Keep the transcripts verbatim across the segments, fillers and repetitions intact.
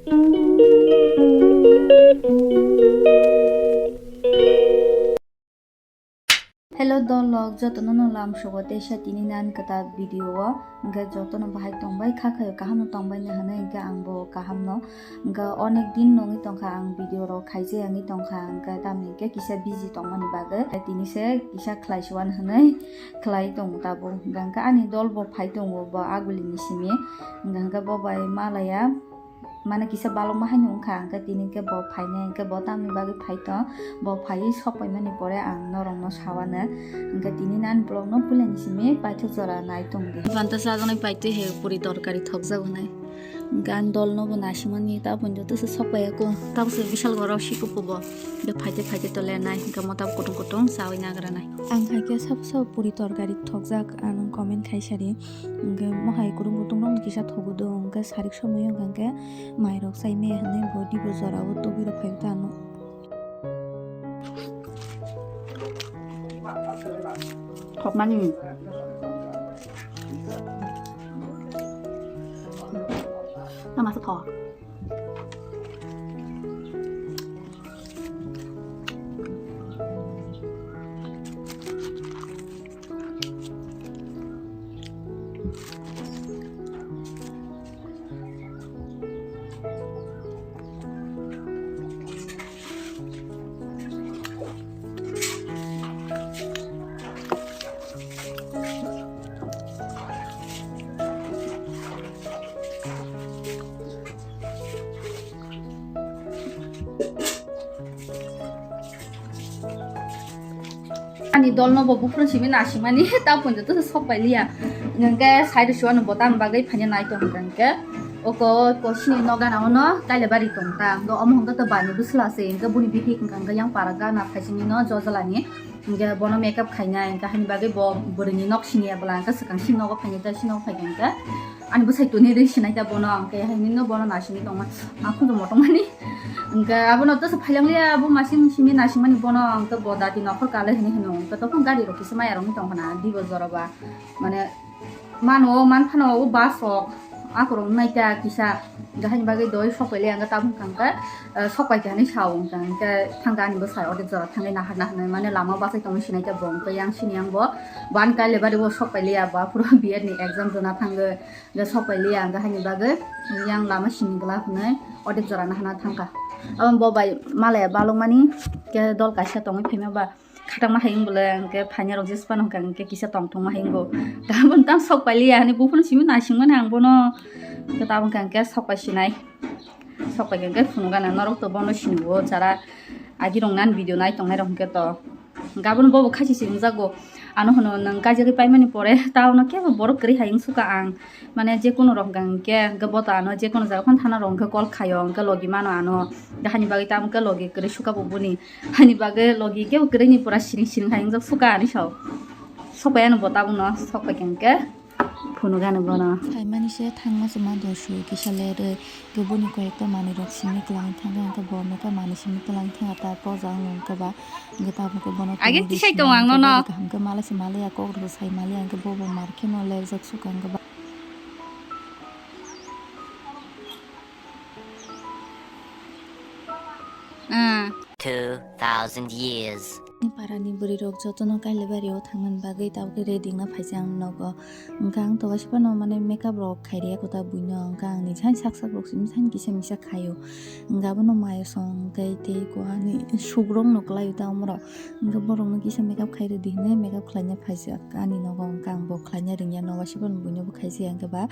Hello dolok, jotono no lamsogo teisa tini nan kwtal video o. Hwnkhe jotono bahai tongbai, kha khayo kaham no tongbai ni hwnwi, hwnkhe ang bo kaham no. Hwnkhe onek din nongwi tongkha ang video rok khaijak wngwi tongkha, hwnkhe tamni hwnkhe kisa busy tongmani bagwi tini se kisa khlai suan hwnwi khlai tongo tabuk. Hwnkhe ani dol bo phai tongo, bo aguli ni simi, hwnkhe bo bai malaya. Mane kisa balokma haino wngkha, hwnkhe tini hwnkhe bo phainai, hwnkhe bo tamni bagwi phai tong, bo phaiwi sok paimani pore ang norokno sawano, hwnkhe tini nani vlogno puilani simi paithak jora nai tongdi. Banta chajaknai paitwi hai puri torkari thokjak hwnwi, hwnkhe ang dolno bo nasimani, tabuk joto se sok paiyakho, tabuk se bisal gorok sikupo bo, hwnkhe phaite phaite to lenai, hwnkhe mo tabuk kutung kutung chawi nagranai. Ang hai khe sabo sabo puri torkari thokjak, ang comment khaisari. Hwnkhe mohai kutung kutung rok kisa thogo do, hwnkhe sarik somoi wngkha hwnkhe mai rok chai maya hwnwi bo dibo jora o tubui rok phai ta ano. Thokmani. Tama se thok. Ani dolno bo buphuru simi nasimani, ta punjo to sok pai liya. Hwnkhe side suano bo tam bagwi phanya nai tong hwnkhe. Oko kosini nogana ono kaile bari tong ta. Hwnkhe omo hwnkhe to bani bwsla se, hwnkhe buni bihik hwnkhe yang para gana phaisingni no jojalani. Hwnkhe bono makeup khainai, hwnkhe hani bagwi bo bwrwini nok siniya bwla, hwnkhe swkang sini nogo phainai ta, sini nogo phaikha hwnkhe. Ani bwsai tuni rwi sinai ta bono, hwnkhe haini no bono nasingwi tongma, ma khunju motongmani. Hwnkhe abono tesa phailang liya, abo masing simi nasingmani bono, hwnkhe bo dati nokhor kale hinwi hino, hwnkhe tokon gari rok kisa maya rok wngwi tongkha na, dibo jora ba, mane, mano, man phano o bus rok, akorok wngnai ta kisa, hwnkhe haini bagwi doi sok pai liya, hwnkhe tabuk hwnkhe, eh, sok pai kha hinwi sao, hwnkhe, hwnkhe thangkha ani bwsai, ode jora thangwi nahar nahar nai, mane, lama bachai tongwi sinai ta bo, hwnkhe yang sini yang bo, ban kaile bari bo sok pai liya, ba phuru B Ed ni exam rwna thangwi. Hwnkhe sok pai liya, hwnkhe haini bagwi yang lama sini glak hwnwi odek jora nahana thangkha. Abo bo bai malaya balokmani, khe dol kaisa tongwi phaima ba khatangma hai wng bwle, hwnkhe phainai rok jesa phano hwnkha hwnkhe kisa tongthokma hai wngo. Tabuk tamo sok pai liya, hani buphuru simi naisingmani ang bono. Hwnkhe tabuk hwnkha hwnkhe sok pai sinai. Sok pai hwnkhe phunukgana norok to bono sini o jara agi rok nan video nai tongnai rok hwnkhe to. Gabon bobo khachi se wngjago. Ano hwno nwng kaijagwi paimani pore, ta ono kebo borok kwrwi hai wng suka ang. Mane, je kono rok hwnkha hwnkhe, hwnkhe bo to ano je kono jaga phano thana rok hwnkhe call khaio, hwnkhe logi mano ano. Hwnkhe hani bagwi tamo khe logi kwrwi suka bo boni. Hani bagwi logi kebo kwrwini pura siring siring hai wngjak suka ani sao. Sok pai ano bo tabukno, sok pai hwnkhe. Phunukgani bono. Phaimani se thangma se ma dosu kisa lerwi, hwnkhe boni koyekta manwi rok simi kwlangwi thangkha, hwnkhe bo nokha manwi simi kwlangwi thangkha, ta poja wngkha ba, hwnkhe tabuk khe bono Agin tongwi tisai simi tong ang hwnkhe nono. Bobo kaham khe malai se malai ya, kok rw sai malai ya, hwnkhe bobo mar kheno lerjak sukha hwnkhe ba. Ah. Two thousand years. Ni parani bwrwi rok jotono Kailabari o thangmani bagwi tabuk khe ready wngna phaijak ang nogo. Hwnkhe ang to waisa phano mane makeup rok khairya kwtal buino, hwnkhe ang ni jani sak sak rok simi jani kisa misa khaio. Hwnkhe abono mayo song hwnkhe tei ko ani sukrok no kwlaio ta omorok. Hwnkhe borok no kisa makeup khairwdi hinwi makeup khlaina phaijak ani nogo, hwnkhe ang bo khlaina ringya nogo, waisa phano buino bo khaijak hwnkhe ba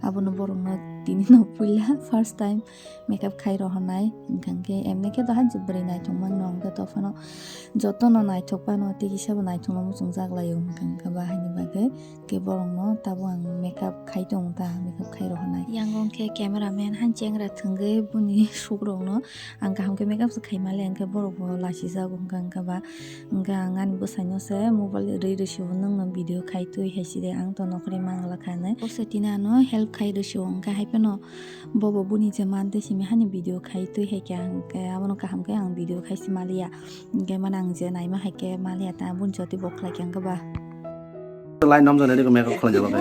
abono borok no tini no puila first time. Makeup khai rohornai, hwnkha hwnkhe emni khe dohai je bwrwi naithok mano, hwnkhe tophano jotono naithok phano tei kisa bo naithokno muchungjak laio, hwnkha hwnkhe ba haini bagwi khe borokno tabuk ang makeup khai tongo ta, makeup khai rohornai. Yang wngkhe cameraman han chengra thwngwi boni sukrokno ang kaham khe makeup se khai mali, hwnkhe borok bo lachijago, hwnkha hwnkhe ba, hwnkhe ang ani bwsaino se mobile rwi rwi se bo nwngno video khai twi hai side, ang to nokhrwi mangla kha hinwi. O se tini ano help khai rwi se o, hwnkhe hai phano Bobo buni je man tei simi hani video khai twi hai khe ang khe abono kaham khe ang video khai si maliya. Hwnkhe mane ang je naima hai khe maliya ta buni jotoi bo khlai khe ang khe ba. Line nomjani rikhe makeup khlai jaba khe.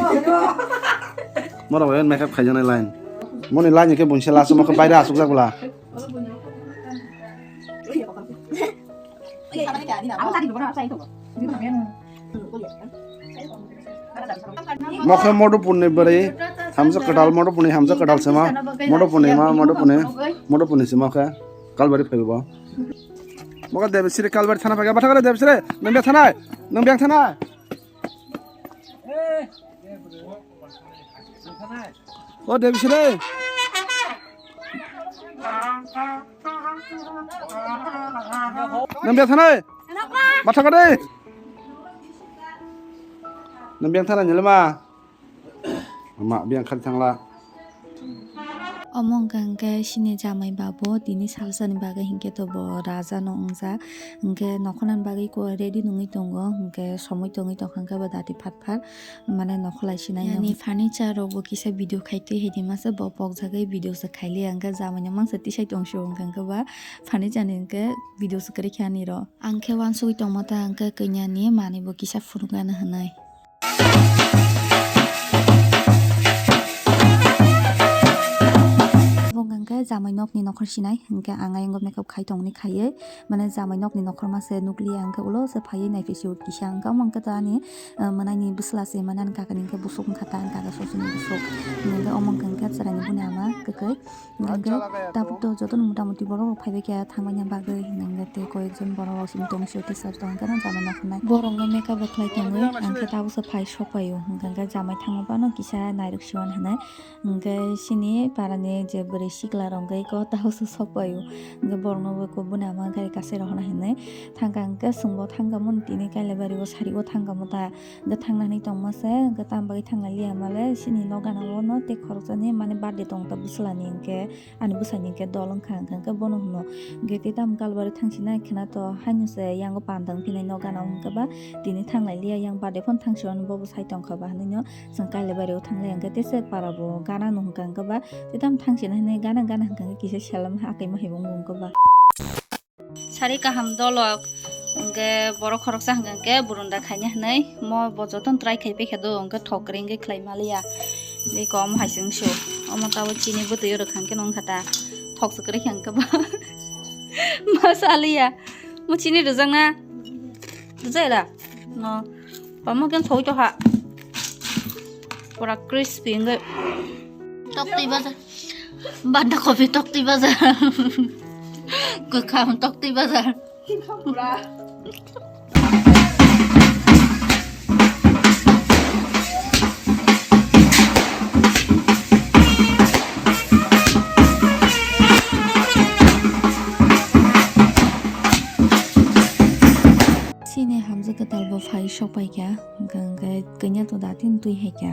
Moro bai makeup khai jani line. Moni laini khe bunsela aswk mokhe baire aswkjak bwla. Mokhe Modupurni bwrwi hamjak kwtal, Modupurni hamjak kwtal sema, Modupurni ma, Modupurni, Modupurni sema khe Kalbari phaibo. Mokhe Debisri Kalbari thana phaikha, bathakare Debisri, nang biyang thanai, nang biyang thanai. O Debisri. Nang biyang thanai. Bathakare. Nang biyang thanai nilma. Ma biyang khali thangla. Omo wngkha hwnkhe chini jamai babo tini salsani bagwi hinkhe to bo raja no wngjak, hinkhe nokhornani bagwi ko ready nungwi tongo, hinkhe somoi tongwi tongkha hinkhe bo dati phat phat mane nokholai sinai. Yani furniture rok bo kisa video khai twi hai di masa bo pokjagwi video se khailiya hinkhe jamai no mangsa tisai tongsu hinkhe ba furniture ni hinkhe video se kwrwi khe ani ro. Ang khe wansugwi tongma ta hinkhe kanya ni manwi bo kisa phunukna hinwi. Bo hwnkha khe jamai nokni nokhor sinai, hwnkhe ang ayang makeup khai tongni khaiwi, mane jamai nokni nokhorma se nukliya, hwnkhe ulo se phaiwi naiphi se kisa, hwnkhe omo hwnkhe to ani, eh, mwnaini bwsla se, mane ani kakani hwnkhe busuk wngkha ta, ani kaka sosoni busuk, hwnkhe omo hwnkha khe chwraini buni ama kwkhwi. Hingke tabuk to jotono motamuti borok rok phaibai khe thangmani bagwi, hingke tei koyekjon borok rok simi tong sio tei sar tong khe jama nang khnai. Borok no makeup rok khlai tongwi, ang khe tabuk se phai sok paio, hingke jamai thangma phano kisa nairok siwan hinai. Hingke sini para ni je bwrwi sikla rok hingke ko tabuk se sok paio, hingke borok no bo boni ama gari kasai rok hwnna hinwi thangkha, hingke chwng bo thangkha mani tini Kailabari o sari o thangkha mo ta. Hwnkhe thangna hinwi tongma se, hwnkhe tamo bagwi thangna liya male, chini nok gana o no tei khoroksani mane birthday tong ta bwswlani, hwnkhe ani bwsani hwnkhe dol wngkha, hwnkhe bono hwno, hwnkhe tei tamo kalbari thangsinai khwna to haino se yango panda wngphinai nok gana o, hwnkhe ba tini thanglai liya, yang birthday phano thangsi mano bobo sai tongkha ba hinwi no chwng Kailabari o thanglai, hwnkhe tei se para bo gana no hwnkha, hwnkhe ba tei tamo thangsinai hinwi gana gana hwnkha, hwnkhe kisa selam ha kaima hai bo wngkha ba. Sari kaham dolok, hwnkhe borok khoroksa hwnkha hwnkhe burunda khaina hinwi mo bo jotono try khai paikha do, hwnkhe thok kwrwi wngwi khlai maliya. Tei kom hai se wngsu, omo tabuk chini bwtwi o rwkha hwnkhe nw wngkha ta, thok se kwrwi kha hwnkhe ba ma saliya. Mo chini rwjakna rwjak da? No. Pamo khe thoi to ha. Pura crispy wngwi. Tok twi baja. Banda kopi tok twi baja. Kwkham tok twi baja. Chini hamjak kwtal bo phai sok pai kha, hwnkhe, hwnkhe kanya to datin twi hai kha,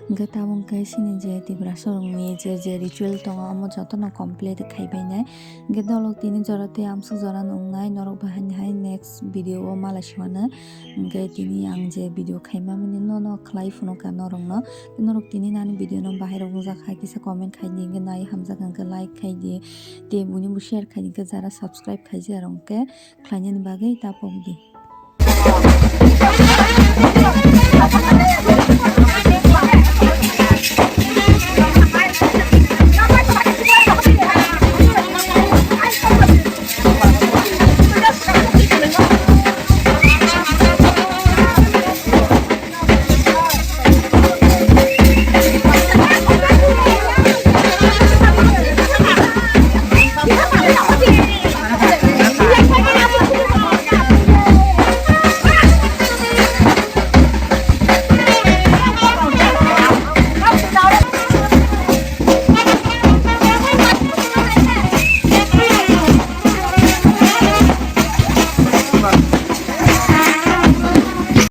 hwnkhe tabuk khe chini je Tiprasa rokni je, je ritual tongo, omo jotono complete khai bainai, hwnkhe dolok tini jora tei amswk jora no wngnai, norok bo haini hai next video o malai si mano, hwnkhe tini ang je video khai mamani nono khlai phunukha norokno, norok tini nani video no bahai rok wngjakha kisa comment khai di, hwnkhe nai hamjak hwnkhe like khai di, tei buini bo share khai di, hwnkhe jara subscribe khaijak rok hwnkhe khlainani bagwi ta pok di.